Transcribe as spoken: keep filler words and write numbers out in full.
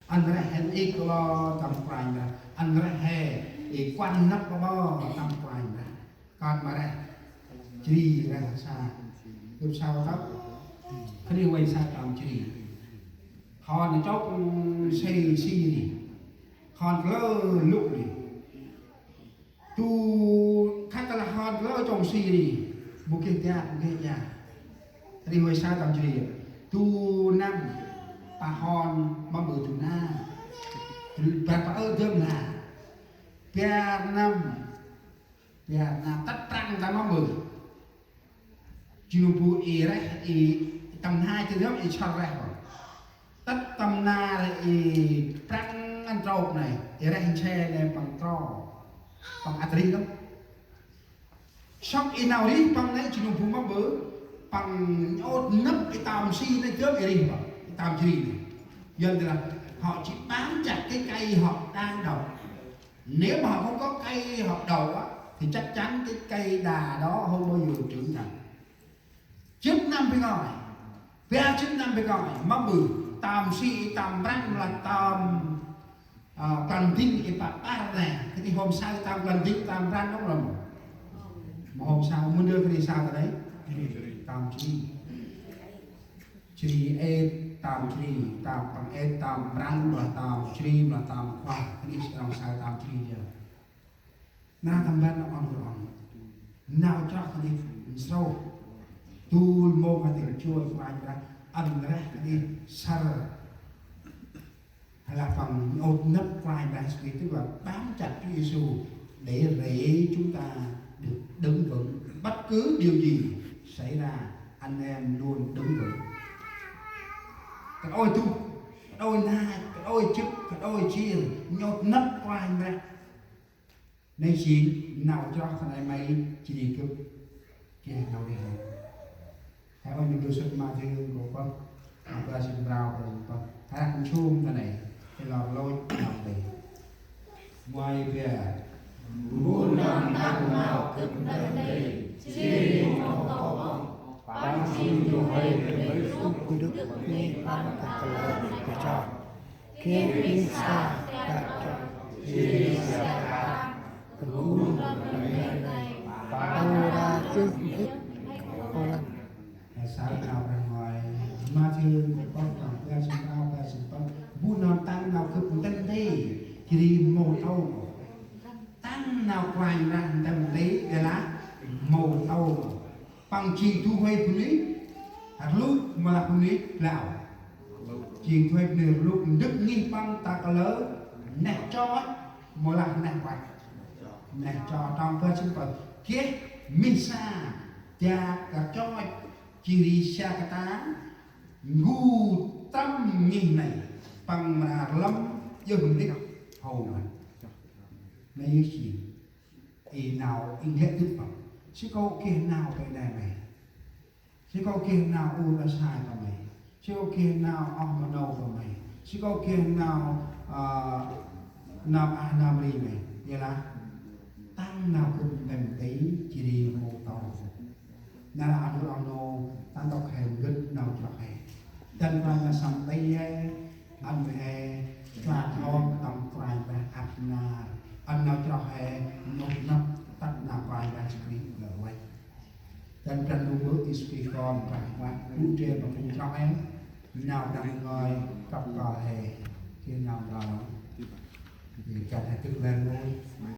Ăn rêh hên i klo tâm Kôranh Brah. Ăn rêh hên i kuăn năp klo tâm Kôranh Brah. Kơt ma rêh. Jri rêh sa. Gâp sa tâp. Khân ay sa tâm jri. Hên chôk si si ri. Hên klơ lŭk ri. Tu khât lah hên klơ chông si ri. Bu geh dak, bu geh dak. Ri huê sa tâm jri. Tu năm. Pa hên mâm ƀư tu na. Bar pa ơ dơm la. Bar năm. Bar năm tât prăng ta mâm ƀư. Jêh nô bu i rêh i tâm na jêh nơm i săr rêh băng. Tât tâm na rêh i prăng ngăn trôk nây, i rêh nse nây păng kro. Păng ăt rih nơm. Sŏk i nau rih păng nây jêh nô bu mâm ƀư, păng nhôt nâp i tâm si nây dơm i rih băng, i tâm jri nây. Yơn lah, họ chỉ bám chặt cái cây họ đang đậu. Nếu mà họ không có cây họ đậu á, thì chắc chắn cái cây đà đó không bao giờ trưởng thành. Jê̆t năm bê ngơi, ba jê̆t năm bê ngơi, mâm ƀư, tâm si, tâm prăng lah tâm, à, tâm ding, i pă ƀar nê, kơt hôm saơ tâm tâm ding, tâm prăng nông lăm. Mâu hôm saơ, mâu ndơ kơt saơ ta nây, tâm jri. Jri êt, tâm jri, tâm păng êt, tâm prăng, mâu lah tâm jri, mâu lah tâm kuah, kơt nông saơ tâm jri yơh. Nau tâm ban nau ăn kơ ăn. Nau chroh kơt nây nsrôyh. Dôl mông hên tĭng chuê Kôranh Brah, ăn rêh kơt nây săr. Hay là phần nhôt nâp Kôranh Brah Yêsu Krist, tức là bám chặt Chúa Giêsu để rễ chúng ta được đứng vững. Bất cứ điều gì xảy ra, anh em luôn đứng vững. Kăt ôi tu, kăt ôi na, kăt ôi jê̆t, kăt ôi jêr, nhôt nâp Kôranh Brah. Nây jêng nau chroh khân ay may jêh ri gâp geh nau rêh. He ôi nơm du sŭt Mathiơ nkô̆ pơh, nau ba sĭn prao ba sĭn pơh. He rah nsum ta nây, he lor lôch nau tê. Ngoai bia. Mbu nơm tăng nau gâp ntĭm nti, jêh ri mâu tâu ôh. Păng jêng du huê bơnê, rluk ndâk ngih păng ta kalơ neh chon. Geh mih sa dak chon, jêh ri sia kơt ta, kơt gŭ nây, păng mra djơh mhĭk kơl lăn. He saơ nau rah ngoai, Mathiơ nkô̆ pơh, nau ba sĭn prao ba sĭn pơh, mbu nơm tăng nau gâp ntĭm nti, jêh ri mâu tâu. Tăng nau Kôranh Brah ntĭm nti, ƀiălah mâu tâu. Păng jêng du huê bơnê, rluk mâu lah bơnê blao. Jêng du huê bơnê rluk ndâk ngih păng ta kalơ neh chon, mâu lah neh uănh. Neh chon trong ba sĭn pơh. Geh mih sa, dak kơt chon, jêh ri sia kơt ta, gŭ tâm ngih nây, păng mra rlâm djơh mhĭk hô ngăn. Nây yơh jêng i nau i nglĕ dŭt păng. Sư kâu geh nau pe nê may. Sư kâu geh nau ur asai păng may. Sư kâu geh nau oh ma nô păng may. Sư kâu geh nau, ơ, nau ah nau ri may. Ƀiălah tăng nau gâp ntĭm nti, jêh ri mâu tâu. Nar aơ ăn gâp ăn nô, tăng tâu khen gâp nau chroh he. Dăn Kôranh Brah săm tê he, ăn he, chroh he, tâm Kôranh Brah ăp nar. Ăn nau chroh he, nhôt nâp, tât nau Kôranh Brah Yêsu Krist lơ ueh. Dăn Brah Ndu Bơ̆ Yêsu Krist kon, Brah Huêng Ueh, bu tre ma phung chroh he, nau Brah ngơi, kăp kơl he, geh nau ntrol. Geh he tŭk len ngơi.